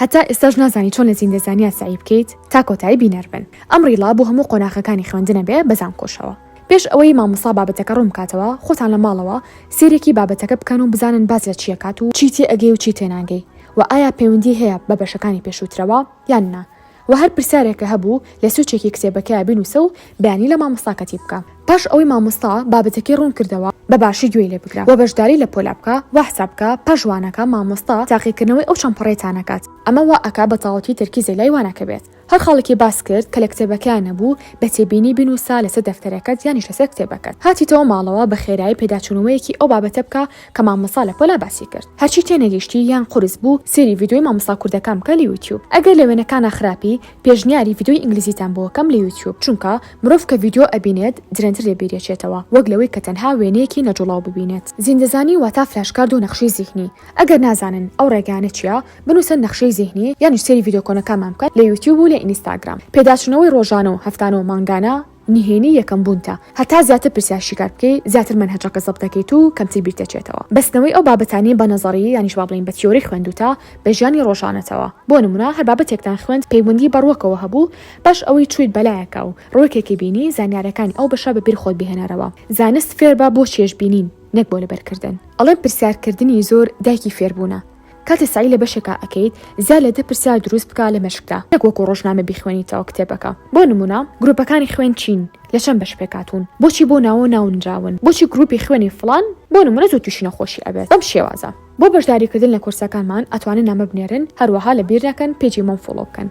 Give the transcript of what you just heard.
هەتا ئێستاش نازانی چۆن لە زیندەزانیا سەعی بکەیت تا کۆتایی بینەر بن ئەم reel ە بۆ هەموو قۆناخەکانی خوێندنە بێ بە زانکۆشەوە پێش ئەوەی مامۆستا بابەتەکە ڕوون بکاتەوە خۆتان لە ماڵەوە سەیرێکی بابەتەکە بکەن و بزانن باس لە چی ئەکات و چی تێ ئەگەی و چی تێناگەی وە ئایا پەیوەندی هەیە بە بەشەکانی پێشووترەوە یان نا وە هەر پرسیارێکە هەبوو لە سوچێکی کتێبەکەیا بینوسە و بەیانی لە مامۆستاکەتی بکە پاش ئەوەی مامۆستا بابەتەکەی ڕوون کردەوە بە باشی گوێی لێ بگرە وە بەشداری لە پۆلا بکە وا حساب بکە پاش وانەکە مامۆستا تاقیکردنەوەی ئەو چەند پەڕەیەتان ئەکات ئەمە وا ئەکا بە تەواوەتی تەرکیزی لای وانەکە بێت هەر خاڵێکی باس کرد کە لە کتێبەکەیا نەبوو بە تێبینی بینوسە لەسەر دەفتەرەکەت یانیش لەسەر کتێبەکەت هاتیتەوە ماڵەوە بە خێرایی پێداچوونەوەیەکی ئەو بابەتە بکە کە مامۆستا لە پۆلا باسی کرد هەرچی تێنەگەیشتی یان قورس بوو سەیری ڤیدیۆی مامۆستا کوردەکان بکە لە یوتیوب ئەگەر لە وێنەکانا خراپی پێشنیاری ڤیدیۆی ئینگلیزیتان بۆ ئەکەم لە یوتیوب چونکە مرۆڤ کە ڤیدیۆ ئەبینێت درەنتر لە بیریەچێتەوە وەک لەوەی کە تەنها وێنەیەکی نەجوڵاو ببینێت. زیندەزانی واتا flashcard و نەخشەی زیهنی ئەگەر نازانن ئەو ڕێگایانە چیە بنوسن نەخشەی زیهنی یانیش سەیری ڤیدیۆ کۆنەکانمان بکەن لە یوتیوب و لە ئینستاگرام پێداچونەوەی ڕۆژانە و هەفتانە و مانگانە نهێنی یەکەم بوونتە هەتا زیاتر پرسیار شیکار بکەی زیاتر مەنهەجەکە زەبت دەکەیت و کەمتر بیرتدەچێتەوە. بەستنەوەی ئەو بابەتانەی بە نەزەڕی یانیش با بڵێین بە تیۆری خوێندووتە بە ژیانی ڕۆژانەتەوە. بۆ نموونە هەر بابەتێکتان خوێند پەیوەندی بە ڕووەکەوە هەبوو پاش ئەوەی چوویت بەلایەکا و ڕووەکێکی بینی زانیارەکانی ئەو بەشە بە بیر خۆت بهێنەرەوە. زانست فێربە بۆ چێژبینین نەک بۆ لەبەرکردن. ئەڵێن پرسیارکردنی زۆر دایکی فێربوونە. کاتێ سەعی لە بەشێکا ئەکەیت زیاد لە دە پرسیار دروست بکە لە مێشکتا نەک وەکو ڕۆژنامە بیخوێنیتەوە کتێبەکە بۆ نمونە گروپەکانی خوێن چین لە چەند بەش پێکهاتوون بۆچی بۆ ناوە ناو نراون بۆچی گروپی خوێنی فڵان بۆ نمونە زۆر توشی نەخۆشی ئەبێت بەم شێوازە. بۆ بەشداریکردن لە کۆرسەکانمان ئەتوانن نامە بنێرن هەروەها لە بیر نەکەن page ی مۆم follow بکەن.